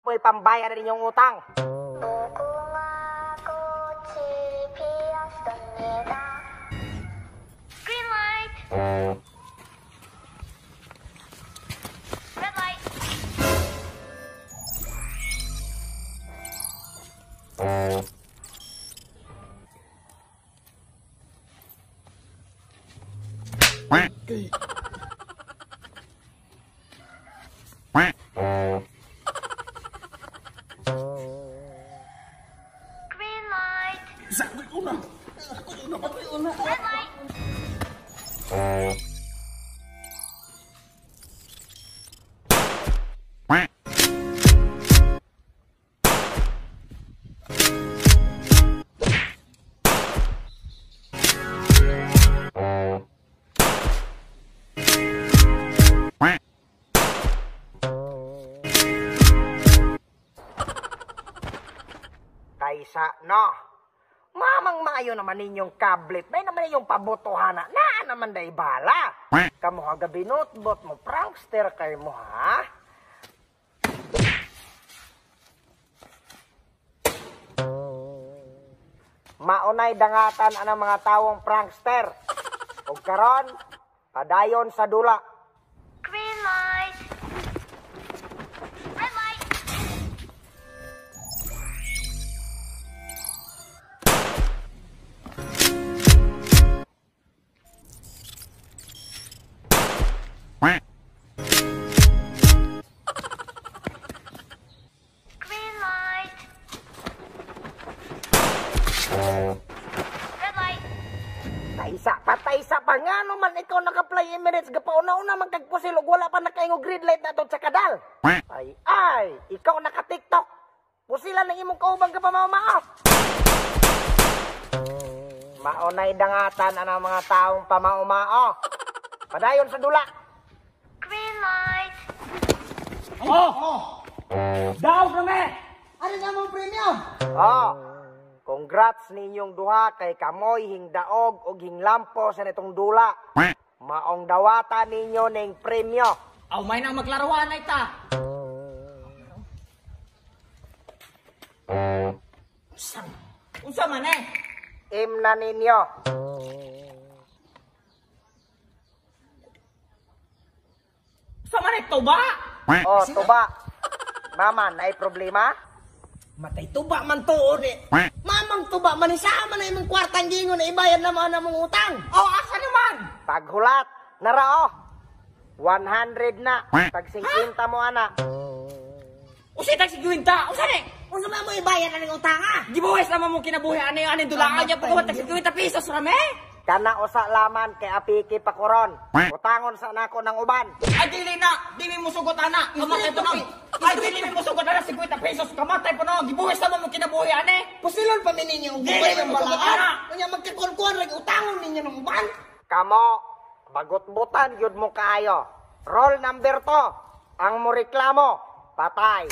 Po'y pambayad na ninyong utang. 무궁화 꽃이 피었습니다. Green light. Red light. Green light. Red light. Kaysa no. Mamang maayo naman ninyong kablet. May naman ninyong pabotohana. Naa naman day bala. Kamo gabi notebot mo prankster kay mo ha? Maunay dangatan anang mga tawong prankster. Ug karon, padayon sa dula. Green light. Red light. Green light. Red light. Taysa pa, taysa pa. Nga man ikaw naka-fly Emirates, gapauna-una man kagpusil ug wala pa nakaingog green light na sa kadal. Ay, ay, ikaw naka-TikTok. Pusilan ng imong kaubang gapamao-mao. Maunay dangatan ang mga taong pamaumao. Padayon sa dula. Green light. Oh! Daw kami! Ano na mong premium? Oh, congrats ninyong duha kay kamoy hingdaog og hinglampo sa nitong dula. Maong dawata ninyo ning premyo. Aw, may nang maglaruan na ita. Unsa man eh? Im na ninyo. Unsa man eh, tuba? Oh, tuba. Mama, naay problema? Matay tuba man tuod eh. Mamang tuba man isa man na imong kwartang gingon na ibayad na mo na mong utang. Oh, asa naman? Paghulat, narao. 100 na. Tag 50 mo ana. Usa tag 50. Unsa ni? Unsa man mo ibayad na ning utang ah? Gibuwes naman mo kinabuhi ani ani dulaan niya pagkuha tag 50 pesos rame. Kana usa laman kay apiki pa koron. Utangon sa nako ng uban. Ay dili na, di mi musugot ana. Kamatay pa no. Ay dili mi musugot ana 50 pesos kamatay pa no. Gibuwes naman mo kinabuhi ani. Pusilon pa mi ninyo og Dili, bubay ang mo balaan. ana. Unya magkakuan-kuan rag utangon ninyo ng uban. Kamo, bagutbutan yun mo kaayo. Roll number 2. Ang mo reklamo, patay.